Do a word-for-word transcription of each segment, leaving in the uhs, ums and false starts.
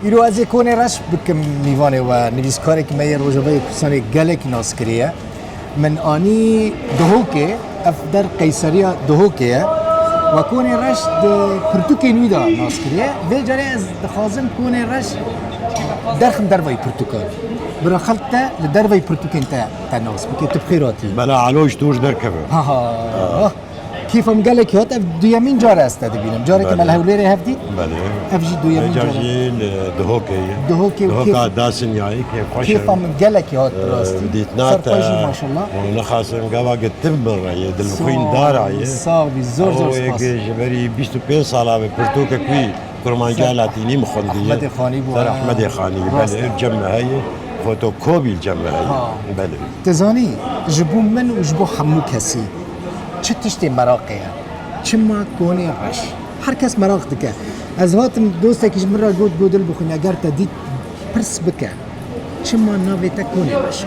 Îro ez ê Konê Reş bikim mîvanê we. Nivîskarekî me yê Rojavayê Kurdistanê gelekî naskirî ye. Min anî Duhokê, ev der Qeyseriya Duhokê ye. We Konê Reş di pirtûkên wî de naskirî ye. Vê carê ez dixwazim Konê Reş derxim dervayî pirtûkan. Bira xelk te li dervayî pirtûkên te, te nas bike. Tu bi xêr hatî. Bela Alo ji tu ji derkeve. Ha ha. Kêfa min gelekî hat, ev duyemîn car e ez te dibînim. Careke me li Hewlêrê hev dît. Belê. Ev jî duyemîn car e. Vêca jî li Duhokê ye. Duhokê û Duhoka Dasin yayê kêfxweş e. Kêfa min gelekî hat bi rastî. Dîtina te. Ser xwe jî maşallah. Û nexasim gava gitim bin re ye, dilxwîn dara ye. Sağ ol, sağ ol, zor zor spas. Ew yek ji berî bîst û pênc sala ve pirtûkek wî kurmancî latînî min xwendiye. Ehmedê Xanî bû. Ser Ehmedê Xanî, belê, cem me heye. Fotokopî cem me heye. Belê. Tu zanî, ji bo min û ji bo hemû kesî çi tiştê meraqê ye? Çima Konê Reş? Her kes meraq dike. Ez hatim, dostekî ji min re got, got, Dilbixwîn, eger te dît, pirs bike. Çima navê te Konê Reş e?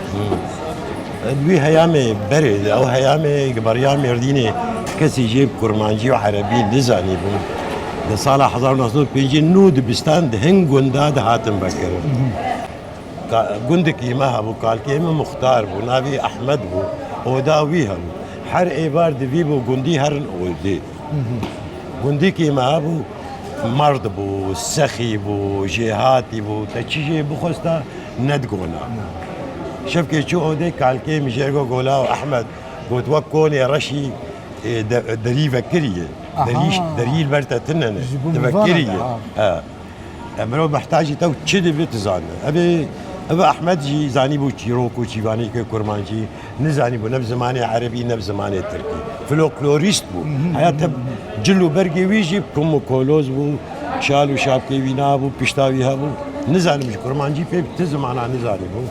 Di wî heyamê berê de, ew heyamê beriya Mêrdînê kesî jê bi kurmancî û erebî nizanîbû. Di sala hezar û neh sed û pêncî nû dibistan di hin gunda dihatin vekirin. Ka-, gundekî me hebû, kalkê min Muxtar bû, navî Ehmed bû, oda wî hebû. Her êvar divî bû gundî herin odê. Gundîkî me hebû, merd bû, sexî bû, jêhatî bû, te çi jê bixwesta nedigona. Şevkê çû odê, kalkê min jê re got, Gola û Ehmed, got, wek Konê Reşî, ê, de-, derî vekirî ye. Aha. Derî, derî li ber te tune ne. Ji bo mîvana te, ha. He. E, mirov mehtacî te çi dibe tu zanî. Ev ê, ev Ehmed jî zanîbû çîrok û çîvanêkê kurmancî nizanîbû, ne bi zimanê erebî, ne bi zimanê tirkî. Folklorîst bû. Heya te cil û bergê wî jî kum û koloz bû, şal û şapkê wî nabû, pişta wî hebû. Nizanim ji kurmancî pê bi ti zimana nizanîbû.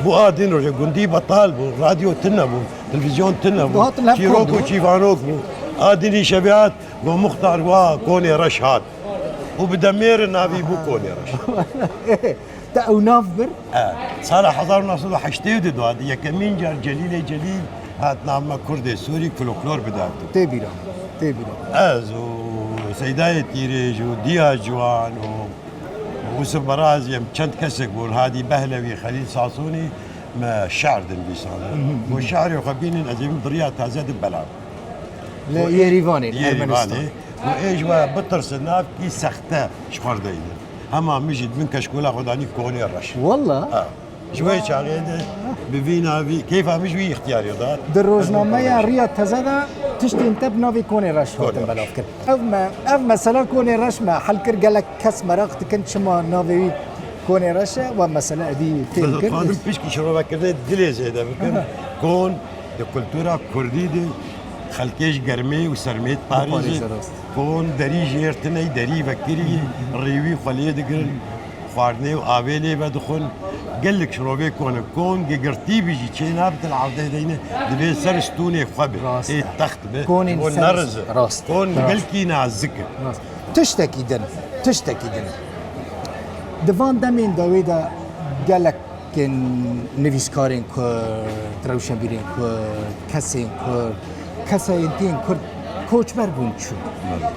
Bû a din rojê gundî betal bû, radyo tune bû, televîzyon tune bû, çîrok û çîvanok bû. A dinî şevê hat, got, Muxtar, wa Konê Reş hat. Û bi demê re navî bû Konê Reş. Te ew nav bir? E, sala hezar û neh sed û heştê û du de, yekemîn car Celîlê Celîl hat nav me Kurdê Sûrî folklor bidar. Tê bîra, tê bîra. Ez û Seydayê Tîrêj û Diya Ciwan û Ûsif Berazî, em çend kesek bûn, Hadî Behlewî, Xelîl Sasûnî, me şer dinivîsand. Got, şerê xwe bînin, ez ê bim di riya teze de belav. Li Yêrîvanê, li Ermenistan. Got, ê ji we bitirsin, navkî sexte ji xwe re deynin. Hema min jî di bin keşkola xwe danî Konê Reş. Walla? Ha. Ji wê çaxê de bi vî navî, keyfa min ji wî îxtiyarê da. Di rojnameya Riya Teze de tiştên te bi navê Konê Reş hatin belav kirin. Ev me, ev mesela Konê Reş me hel kir, gelek kes meraq dikin çima navê wî Konê Reş e, we mesela edî têm kir. Ez dixwazim pişkî şirovekirinê dilê zêde bikim. Aha. Kon di kultura kurdî de xelkê ji germê û sermê diparêze. Diparêze, rast. Kon derî jêr tune, derî vekirî, rêwî xwe lê digirin. Xwarinê û avê lê vedixwin. Gelek şirovê kon in. Kon gigirtî bî jî çê nabitin erdê deyne, divê ser stûnê xwe bi. Rast e. Ê text bi. Konên ser neriz. Rast. Kon gelkî nazik in. Rast. Tiştekî din, tiştekî din. Di van demên dawê de gelek Kên nivîskarên Kurd, rewşenbîrên Kurd, kesên Kurd, kesayetiyên Kurd koçber bûn çûn. Belê.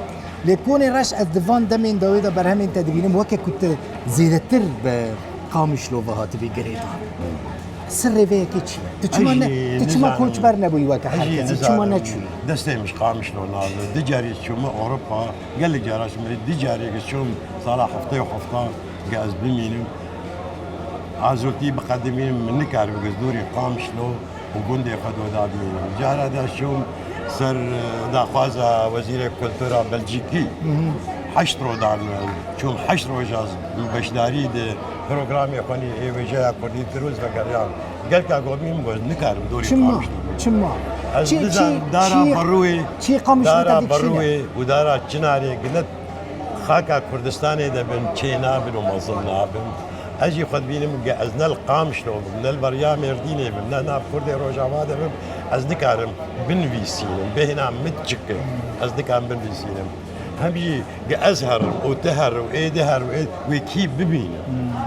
Lê Konê Reş ez di van demên dawê de berhemên te dibînim, weke ku tu zêdetir bi Qamişlo ve hatibî girêdan. Sirrê vê yekê çi ye? Tu çima ne, tu çima koçber nebûyî weke her kesî? Çima neçûyî? Destê min ji Qamişlo nabe. Du carî çûme Ewropa, gelek cara ji min re du carê çûm sala heftê û heft, ge ez bimînim. Azûtî biqedimînim, min nikarim ez dûrî Qamişlo û gundê xwe doda bimînim. Cara de çûm ser, e, daxwaza Wezîrê Kultura Belcîkî. Heşt roj dan, çûm heşt roja beşdarî di programê xwe nî ê wêjeya kurdî kir û ez vegeriyam. Gelka gomî min got, nikarim dûrî Qamişlo bimînim. Çima? Çima? Ez çi, dizan çi, dara çi, Berûyê, çi Qamişlo dara te dikişîne? Berûyê û dara Çinarê ginet Xaka Kurdistanê de bin çê nabin û mezin nabin. Ez jî xwe dibînim ge ez ne li Qamişlo bim, ne li beriya Mêrdînê bim, ne nav Kurdê Rojava de bim, ez nikarim binivîsînim, bêhna min çik e, ez nikarim binivîsînim. Hem jî ge ez herim û tu here û ê di here û ê wê kî bibîne.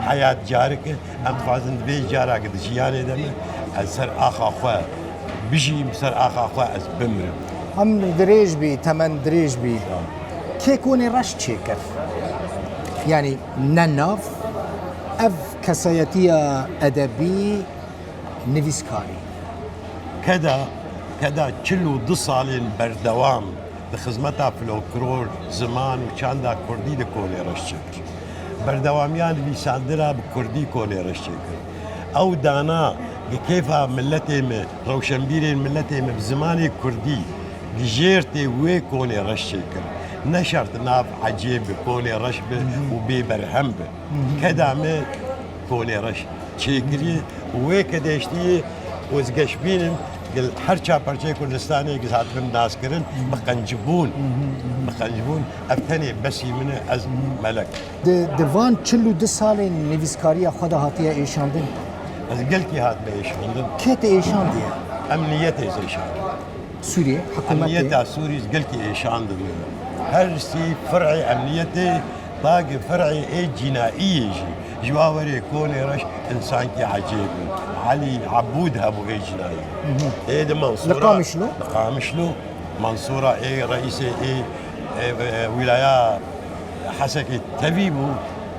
Heyat carik e, em dixwazin di vê cara ge di jiyanê de me, ez ser axa xwe bijîm, ser axa xwe ez bimrim. Emr dirêj bî, temen dirêj bî. Kê Konê Reş çêkir? Yanî ne nav, Ev kesayetiya edebî, nivîskarî. Keda, keda çil û du salên berdewam di xizmeta folklor, ziman û çanda kurdî di Konê Reş çêkir. Berdewamiya nivîsandina bi kurdî Konê Reş çêkir. Ew dana bi kêfa miletê me, rewşenbîrên miletê me bi zimanê kurdî gijêrtê wê Konê Reş çêkir. Ne şert nav ecêb bi Konê Reş bi û bê berhem bi. Keda me Konê Reş çêkiriye û wê kedê hiştiye û ez geşbîn im, gel her çar parçeyê Kurdistanê giz hatibin naskirin, bi qencibûn, bi qencibûn, ev tenê besî min e, ez melek. Di, di van çil û du salên nivîskariya xwe de hatiye êşandin? Ez gelkî hatime êşandin. Kê te êşandiye? Emniyetê ez êşandim. Sûriyê, hikûmetê? Emniyeta Sûrî gelkî êşandin. Her sî fir'ê emniyetê, tagê fir'ê ê cînaiyê jî. Ji wa werê Konê Reş însankî ecêb in. Elî Ebûd hebû ê cînayî. Ê di Mansûra. Li Qamişlo? Li Qamişlo. Mansûra ê reîsê ê, ê, ê wîlaya Hesekê tevî bû.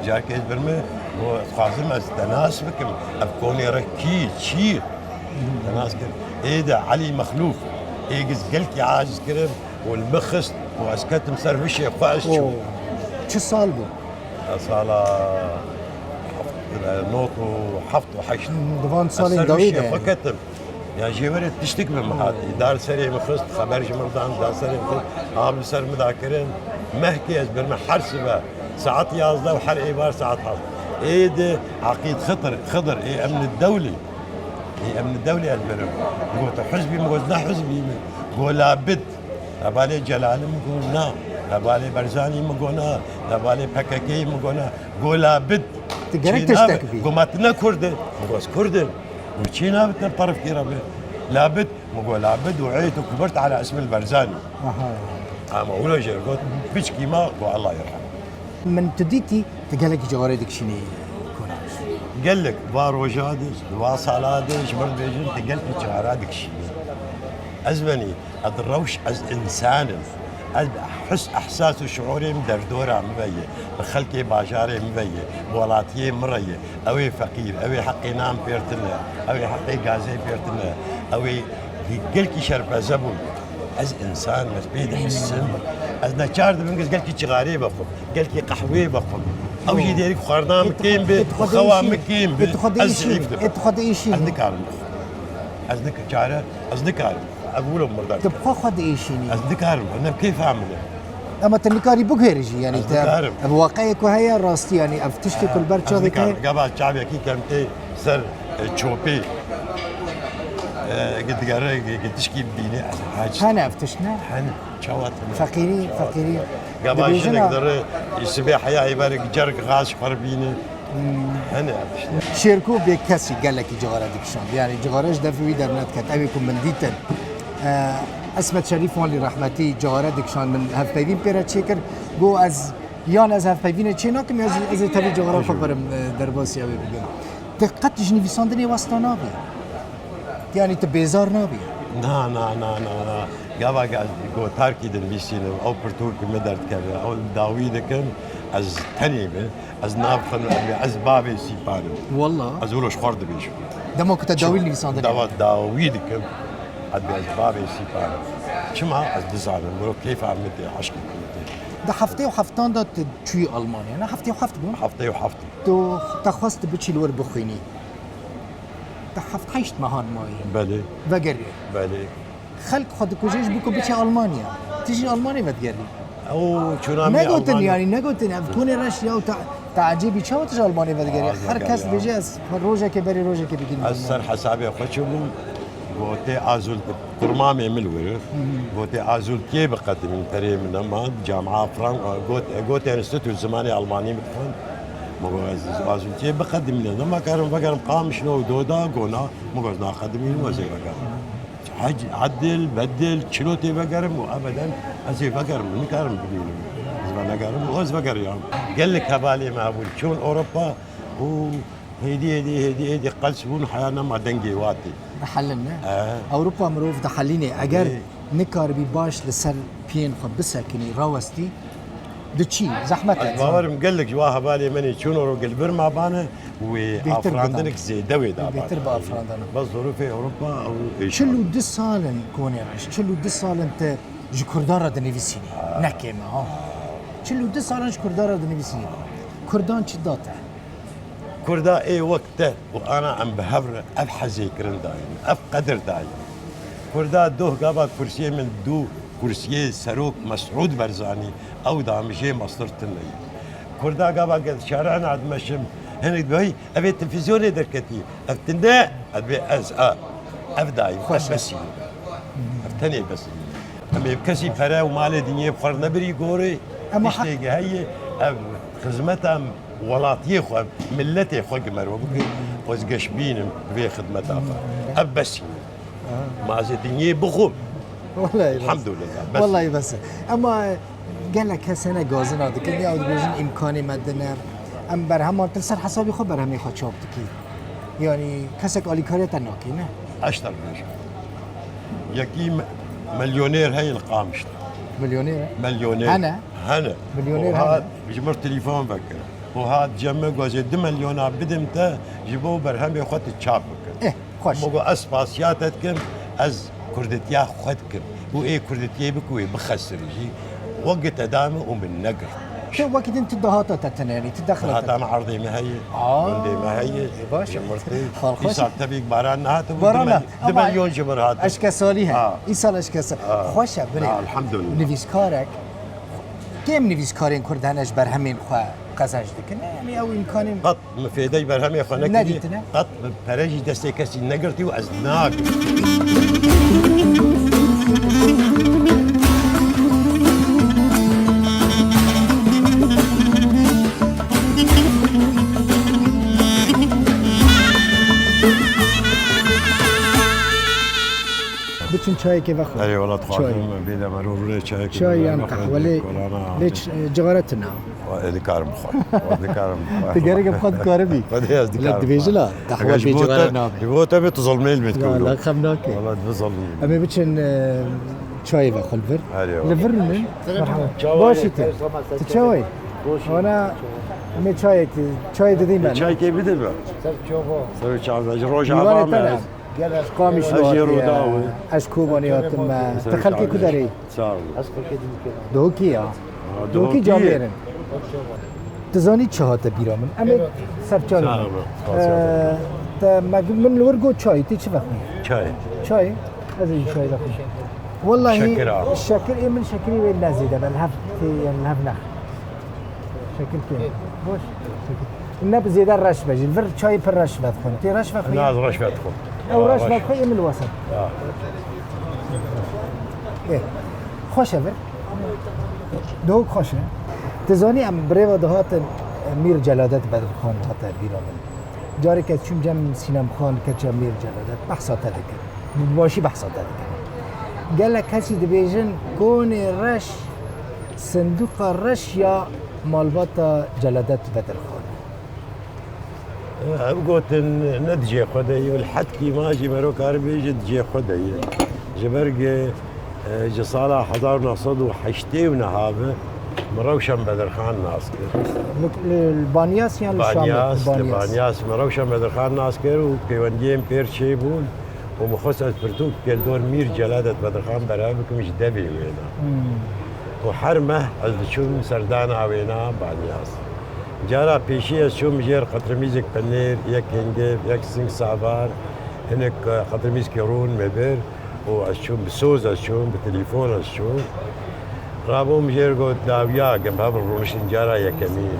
Carekê ez birme, got, dixwazim ez te nas bikim. Ev Konê Reş kî, çi ye? Te nas kir. Ê de Elî Mexlûf, ê giz gelkî aciz kirim û li min xist û ez ketim ser hişê xwe, ez çûm. Oo. Çi sal bû? Sala heft, not û heft û heşt. Hı, di van salên dawî de. Ez ser hişê xwe ketim. Ya jê werê tiştik bi min hatî. Dar serê min xist, xeber ji min dan, dar serê min xist. Av li ser min da kirin. Mehkê ez birme her sibe. Saet yazdeh û her êvar saet heft. Ê di Eqîd Xidr, Xidr, ê emni dewlî. Ê emni dewlî ez birim. Got, tu hizbî? Min got, ne hizbî min. Got, labid. Hevalê Celalî min got, na. Hevalê Berzanî min got, na. Hevalê P K K'yî min got, na. Got, labid. Tu gerek tiştek bî. Got, ma tu ne Kurd î? Min got, Kurd im. Got, çi navê te perifkî re be? Labid. Min got, labid û êt û kubirt ala ismil Berzanî. Aha. Ama wilo jê got, piçkî ma, got, Allah yerham. Min tu dîtî, tu gelekî cixarê dikişînî Konê Reş. Gelek, va roja de, va sala de, ji min dibêjin, tu gelkî cixara dikişînî. Ez benî, ez rewş, ez însan im. Ez his, ehsas û şuurê min derdora min ve ye. Bi xelkê bajarê min ve ye. Bi welatiyê min re ye. Ew ê feqîr, ew ê heqê nan pêr tune, ew ê heqê gazê pêr tune, ew ê gelkî şerpeze bûn. Ez însan im, ez pê dihisim. Ez neçar dibim, ez gelkî çixarê vexwim, gelkî qehwê vexwim. Ew jî dêrî xwarina min kêm bi, xewa min kêm bi, ez zîf dibim. Ê tu xwe diêşînî? Ez nikarim bixwim. Ez nik-, çare, ez nikarim. Ev wilo murdar. Tu bi xwe xwe diêşînî? Ez nikarim, ne kêfa min e. Ama tu nikarî biguherî jî, yanî. Ez nikarim. Ev waqiê ku heye rastî, yanî ev tiştê ku li ber çavê te. Gava çavekî kem tê ser, e, çopê, e, digere, tişkî bîne, ez hec. Hene ev tişt ne? Hene, çawa tune? Feqîrî, çawa feqîrî. Gava jinek dere, sibê heya êvarek cerg gaz xwe bîne. Hene ev tişt. Şêrko bêkesî gelekî cixare dikişand. Yanî cixare ji devê wî dernediket. Ew ê ku min dîtin. E, Esmet Şerîf Wanlî rehmetî cixare dikişand, min hevpeyvîn pê re çêkir. Got ez, yan ez hevpeyvînê çê nakim, ya jî ez ê tevî cixara xwe birim, e, derbasî ew ê bikim. Tu qet ji nivîsandinê westa nabî? Yanî tu bêzar nabî? Na, na, na, na, na. Gava ge-, gotarkî dinivîsînim, ew pirtûkî min derdikeve, ew dawî dikim, ez tenê me, ez navxwim, ez bavê Sîpan im. Walla. Ez wilo ji xwe re dibêjim. Dema ku te dawî nivîsandinê? Dawa dawî dikim, ez bavê Sîpan im. Çima? Ez dizanim, wilo keyfa min tê, eşqê min tê. Di heftê û heftan de tu çûyî Almanya, ne? Heftê û heft bûn? Heftê û heft. Tu te xwest tu biçî li wir bixwînî. Te heft heşt mehan mayî. Belê. Vegeriyê. Belê. Xelk xwe dikuje ji bo ku biçe Almanya. Tu jî Almanyayê vedigerî. Ew çûna me Negotin Almanya. Yanî, negotin. Ev Konê Reş ya, te, te ecêbî çawa tu ji Almanyayê vedigerî? Her kes dibêje ez rojekê berê rojekê bigihînim Almanya. Ez ser hesabê xwe çûbûm. Gotê Azul, kurmamê min li wir. Gotê Azul kê biqedimîn perê min nema, camia Frank, got, gotê Enstitû Zimanê Almanî min dixwend. Min got, ez Azul kê biqedimînim, nema karim vegerim Qamişlo û Doda, gona, min got, naxedimînim, ez ê vegerim. Hec, edil, bedil, çilo tê vegerim û ebeden ez ê vegerim, nikarim bimînim. Ez venegerim û ez vegeriyam. Gelek hevalê me hebûn, çûn Ewropa û Hêdî, hêdî, hêdî, hêdî qels bûn, heya nema dengê wa tê. Dihelin, ne? He. Ewropa mirov dihelînê. Eger Ê. nikaribî baş li ser piyên xwe bisekinî, rawestî, diçî, zehmet e. Ez bawerim gelek ji wa hevalê min ê çûn û gel vir mabane, wê Bêhtir afrandinek bidan. Zêde wê dabane. Bêhtir bi afrandana. Bes zorofê Ewropa û Çil û du sal in konê reş, çil û du sal in te ji Kurdan re dinivîsînî. Ha. Ne kêm e, ha. Çil û du sal in ji Kurdan re dinivîsînî. Kurdan çi da te? Kurda ê wek te û ana em bi hev re ev hezê kirin dayîn, ev qedir dayîn. Kurda doh gava kursiyê min dû kursiyê serok Mesûd Barzanî, ew damijê mestir tune ye. Kurda gava gel şaran ad meşim, hinek dibê, hey, ev ê televîzyonê derketî, ev tinde, ez bê ez a, ev dayîn, Xweş ev e. Besî. Ev tenê besî. Em ê kesî pere û malê dinyê bi xwe re nebirî gorê, Ema tiştê heye, ev xizmeta welatiyê xwe, milletê xwe gimer we bike, ez geşbîn im bi vê xidmeta xwe. Ev besî. Ma ez ê dinyê bixwim. Wallahî bes. Elhamdulillah, bes. Wallahî bes e. Ema gelek kes hene gazina dikin, ya dibêjin îmkanê me din e. Em berheman tu li ser hesabê xwe berhemê xwe çap dikî. Yanî kesek alîkariya te nake, ne? Ez te bêjim. Yekî me-, milyoner heye li Qamişlo. Milyoner? Milyoner. Hene? Hene. Milyoner hene. Ji min telefon vekir. Û hat cem min, got, "Ez ê du milyona bidim te, ji bo berhemê xwe tu çap bikir." Eh, xweş. Min got, "Ez spasiya te dikim, ez kurditiya xwe dikim. Û ê kurditiyê bik wê bixesirî jî." Wek te da min û min negirt. Tu wekî din tu dahata te tune, yanî tu dexla te. Dahata me erdê me heye, Aa, gundê me heye, e, baş e. Ji mir tê. Xal xweş. Îsal tevîk baran nehatibû, Baran du mil-, ne-, du ama milyon ji mir hatibû. Eşkesalî he. Ha. Îsal eşkesa-, Ha. Xweş e, birê. Ha, elhamdulillah. Nivîskarek, kêm nivîskarên kurd hene ji berhemên xwe qezenc dikin. Yanî ew îmkanên Qet min fêdeyî berhemê xwe nekirî, Nedîtine? Qet min pere jî destê kesî negirtî û ez nakim. Biçin çayekê vexwin. Erê, wela dixwazim Çay. Bê de merû rûnê çayekê Çay bê yan vexwin, qehwe lê, kolana. Lê ç-, cigara tune. Wa, e, dikarim bixwim. Wa, dikarim bixwim. Tu gerek bi xwe dikaribî. Xwedê ez dikarim bixwim. Dibêjin la, qehwe bê cigara nabe. Ji bo te bê tu zilmê li min dikewro. La, la, xem nake. Wala, tu zilmî. Em ê biçin, e, çayê vexwin li vir. Erê, wala. Li vir rûnin. Merhaba. Çawa Baş î te. Tu çawa yî? Wana, em ê çayekî, çayê didî me. Çayekê bide be. Ser çava. Ser çava. Ji Rojava me. Ji Qamişlo hatiye, ez Kobanê hatime. Tu xelkê ku derê yî? Sağ ol. Duhokî ya. Ha, Duhokî Duhokî. Camêrin. Tu zanî çi hate bîra min? Em ê serçavê Sağ ol. Ee, te me, min li wir got çay, tê çi vexwî? Çay. Çay? Ez ê çay vexwî. Wellahî Şekir abi. Şekir, ê min şekirî wê ne zêde be, li hev tê, yani li hev nex. Şekil kê. Boş. Şekil. Ne bi zêde reş be jî. Vir çayê pir reş vedixwin. Tê reş vexwî? Na, ez reş vedixwim. Ew reş vedixwî, ê min li wesat. Ya. Ê, xweş e vir. Dawik xweş e. Tu zanî em bi rêva dihatin, Mîr Celadet Bedirxan hate bîra min. Carek ez çûm cem Sînem Xan, keça Mîr Celadet, behsa te dikir. Bi başî behsa te dikir. Gelek kesî dibêjin, konê reş, sinduqa reş ya malbata Celadet Bedirxan. Ev gotin ne di cihê xwe de ye, li hetkî ma jî mero kare bêje di cihê xwe de ye. Ji ber ge, e, ji sala hezar û neh sed û heştê û neh ve min Rewşen Bedirxan nas kir. Li, li, li Banyas yan li Şamê? Banyas, li Banyas. Banyas. Min Rewşen Bedirxan nas kir û pêwendiyên pêr çêbûn û min xwest ez pirtûkek li dor Mîr Celadet Bedirxan berhev bikim ji devê wê de. Hmm. Û her meh ez diçûm serdana wêna Banyas. Cara pêşî ez çûm jêr qetremîzek penêr, yek hingiv, yek sing savar, hinek, e, qetremîzkê rûn me bir. Û ez çûm bi soz, ez çûm bi telefon, ez çûm. Rabûm jêr got, dawiya, em hev rûniştin cara yekemîn.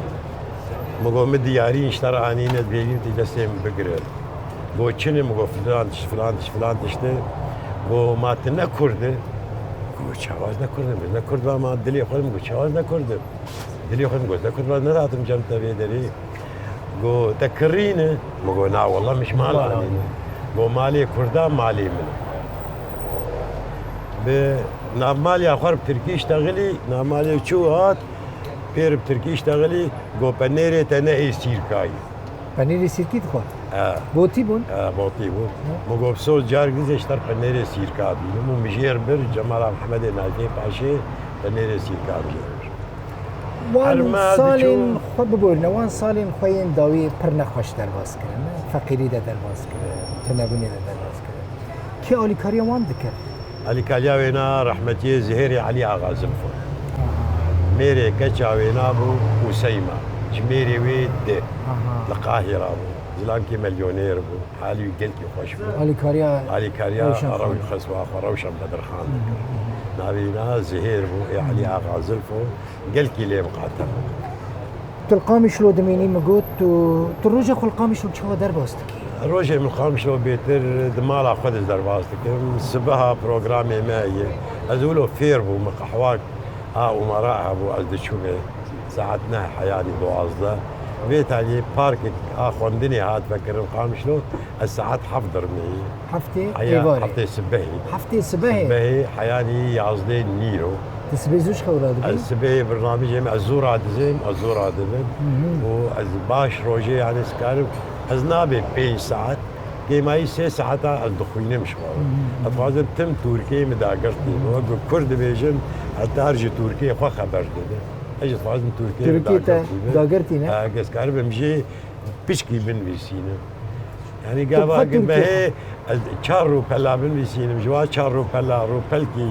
Min got, min diyarî ji te re anîne, dibêjî tu destê min bigire. Got, çi ne? Min got, filan tişt, filan tişt, filan tişt e. Got, ma tu ne kurd î? Got, çawa ez ne kurd im? Ez ne kurd ba, ma dilê xwe, min got, çawa ez ne kurd im? Dilê xwe, min got, ez ne kurd ba, nedihatim cem te vê derê. Got, te kirî ne? Min got, na, wela min ji mala anîne. Got, malê kurda malê min e. Bi navmaliya xwe bi tirkî iştexilî, navmalê çû hat, pêr bi tirkî iştexilî, got, penêrê te ne ê sîrkayî. Penêrê sîrkî dixwar? He. Botî bûn? He, botî bûn. He. Min got, soz car gizê ji te re penêrê sîrka bînim û min jêr bir Cemal Ahmedê Nayfê Paşê penêrê sîrka bijêr. Wan salên xwe biborîne, wan salên xwe yên dawî pir nexweş derbas kirin, feqîrî de derbas kirin, tunebûnê de derbas kirin. Kê alîkariya wan dikir? Alîkariya wêna rehmetiyê Zihêrê Elî Axa Zilf o. Mêrê keça wêna bû Useyma, ji mêrê wê di Aha. li Qahîra bû. Zilamkî milyonêr bû, halî wî gelkî xweş bû. Alîkariya Alîkariya Rewşen Xan. Rewş-, Xeswa xwe Rewşen Bedirxan dikir. Navê wîna Zihêr bû, ê Elî Axa Zilf o. Gelkî lê miqate bû. Tu li Qamişlo dimînî, min got, tu, tu roja xwe li Qamişlo çawa derbas dikî? Rojê min Qamişlo bêtir di mala xwe de derbas dikim. Sibeha programê me ye. Ez wilo fêr bûm, qehwa a umara hebû, ez diçûme saet neh heyanî duwazdeh. Vê tenê parkek a xwendinê hat vekirin Qamişlo, ez saet heft dirmeyî. Heftê Heya, êvarê. Heftê sibehê. Heftê sibehê? Sibehê, heyanî yazdê nîro. Tu sibê zû ji xew radibî? Ez sibehê birnamecê min, ez zû radizêm, ez zû radibim. Mhm. Û ez baş rojê, yani, ez karim, ez nabê pênc saet, kêmayî sê saeta ez dixwînim ji xwe. Mhm. Ez dixwazim tim Tirkiyê min dagirtî. Mhm. Wek ku Kurd dibêjin, hetar ji Tirkiyê xwe xeber dide. Ez jî dixwazim Tirkiyê min Tirkiyê te dagirtî. Dagirtî ne? Ha, ez karim em jê piçkî binivîsînim. Yani gava xwe Tirkiyê bihê ez çar rûpela binivîsînim, ji wa çar rûpela rûpelkî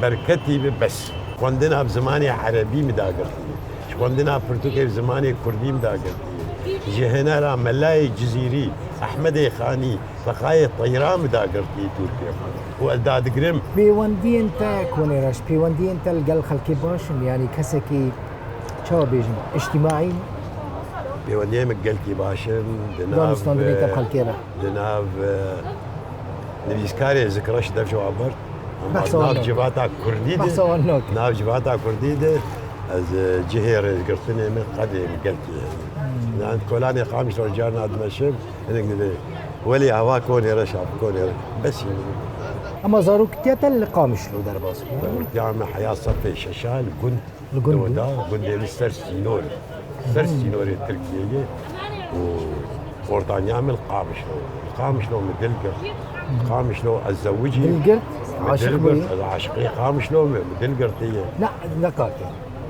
berketî bi bes. Xwendina bi zimanê erebî min dagirtiye. Ji xwendina pirtûkê bi zimanê kurdî min dagirtiye. Ji hinera Melayê Cizîrî, Ehmedê Xanî, Feqayê Teyra min dagirtiye Tirkiyê xwe. Û ez dadigirim. Pêwendiyên te, Konê Reş, pêwendiyên te li gel xelkê baş in? Yani kesekî çawa bêjin, îctîmaî ne? Pêwendiyên min gelkî baş in, di nav, Danûstandinê te bi xelkê re. Di nav, e, nivîskarê Zikreş dev ji wan bert. Ama Behsa wan nav nake. Civata Kurdî de, Behsa wan nake. Nav civata Kurdî de, ez, e, cihê rêzgirtinê min qedê min gelkî heye. Hmm. Yani kolanê Qamişlo carna dimeşim, hinek dibê, welê hewa Konê Reş a, Konê Reş. Bes yî. Ama zaroktiya te li Qamişlo derbas bû? Zaroktiya min heya sefê şeşa li gund. Li gund bû? Da, gundê li ser sînor. Ser sînorê Tirkiyeyê û ortaniya min li Qamişlo. Li Qamişlo min dil girt. Qamişlo ez zewicî. Dil girt? Min dil Aşiq girt. Bûyî? Ez aşiqê Qamişlo me, min dil girtiye. Ne, ne kake.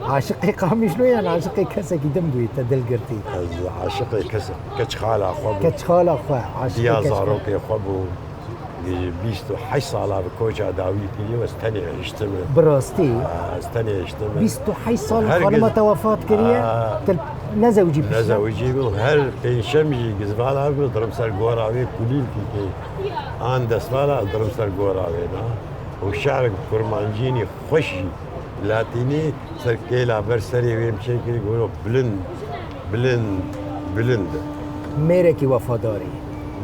Aşiqê Qamişlo yan aşiqê kesekî din bûyî te dil girtî? Ez aşiqê kes-, keç xala xwe bû. Keç xala xwe, aşiqê Diya kes xwe. Zarokê xwe bû. Bîst û heşt sala bi koça dawî kiriye û ez tenê hiştime. Bi rastî? Ha, ez tenê hiştime. Bîst û heşt sal Her xanima giz-, te wefat kiriye, ha, te nezewicî bî? Nezewicî bû. Her pêncşemî jî gizvala bû, dirim ser gora wê kulîlkî tê. An destvala dirim ser gora wê na. Û şe'rek kurmancînî xweş jî. Latînî ser kêla ber serê wê min çêkirî, goro bilind, bilind, bilind. Mêrekî wefadarî.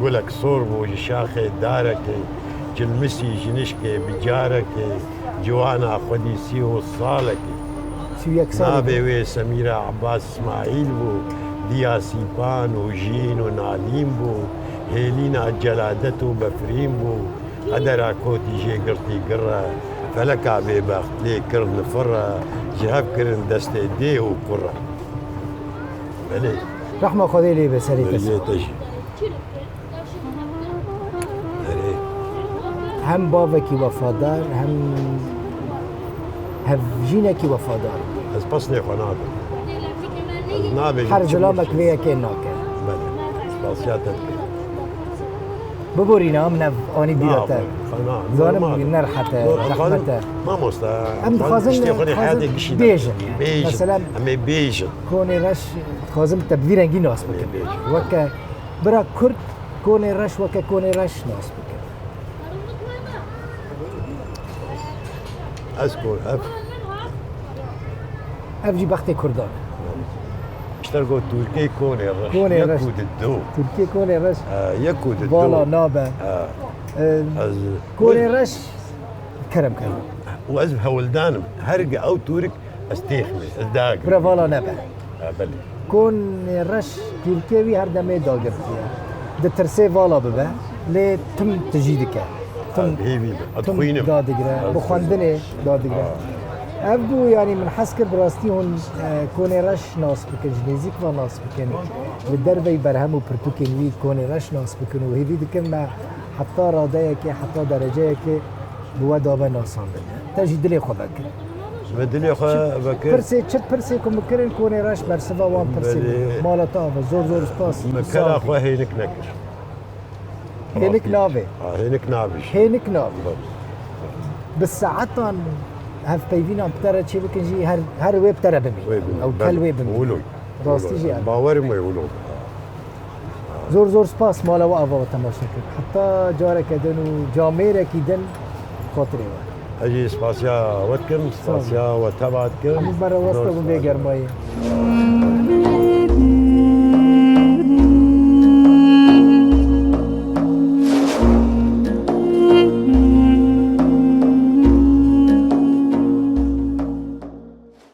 Gulek sor bû ji şaxê darekê, cilmisî ji nişkê bi carekê, ciwana xwedî sî û salekê. Sî û yek salekê. Navê wê Semîra Abbas Îsmaîl bû, diya Sîpan û Jîn û Nalîn bû, hêlîna Celadet û Befrîn bû. Qedera kotî jê girtî gir e, feleka bêbext lê kir nifir e, ji hev kirin destê dê û kur e. Belê. Rehma Xwedê lê be serê te. Beriyê te jî. Erê. Hem bavekî wefadar, hem hevjînekî wefadar. Ez pesnê xwe nadim. Ez nabêjim. Her çi zilamek bikim. Vê yekê nake. Belê. Spasiya te dikim. Biborîne, min ev anî bîra te. Na, na, zanim normal. Nerhet e, normal. Zehmet e. Mamoste, em dixwazin, tiştê xwe dixwazin heyatê gişî bêjin. Bêjin. Mesela, em ê bêjin. Konê Reş, dixwazim te bi vî rengî nas bikin. Em ê bêjin. Weke bira Kurd, Konê Reş weke Konê Reş nas bikin. Ez ko-, ev. Ev jî bextê Kurdan e. Ji te re got Tirkê Konê Reş. Konê Reş. Yek û di du. Tirkê Konê Reş. He, yek û di du. Vala nabe. He. Em, ez Konê Reş kerem kir. Û ez hewldan im. Her ge ew Tirk ez têxmê, ez dagim. Bira vala nebe. Ha, belê. Konê Reş Tirkiyê wî her demê dagirtiye. Ditirsê vala bibe, lê tim tijî dike. Tim, ha, hêvî be. Tim dadigire, ha, bi xwendinê dadigire. Ha. Ev bû, yanî min hez kir bi rastî hûn, e, Konê Reş nas bikin, ji nêzîk ve nas bikin. Li derveyî berhem û pirtûkên wî Konê Reş nas bikin û hêvî dikin me heta radeyekê, heta dereceyekê bi we dabe nasandin. Te jî dilê xwe vekir. Bi dilê xwe vekir. Pirsê, çi pirsê ku min kirin, konê reş bersiva wan pirsê. Belê. Mala te ava, zor zor spas. Min kela xwe hênik nekir. Hênik navê. Ha, hênik navê. Hênik navê. Bi saetan hevpeyvînan bi te re çê bikin jî her, her wê bi te re bimîne. Wê bimîne. Ew kel wê bimîne. Wilo. Rastî jî ev. Bawerim wê wilo. Zor zor spas, mala we ava we temaşe kir. Heta careke din û camêrekî din, xatirê we. Ez jî spasiya we dikim, spasiya we teva dikim. Hemû me re westa bû vê germayê.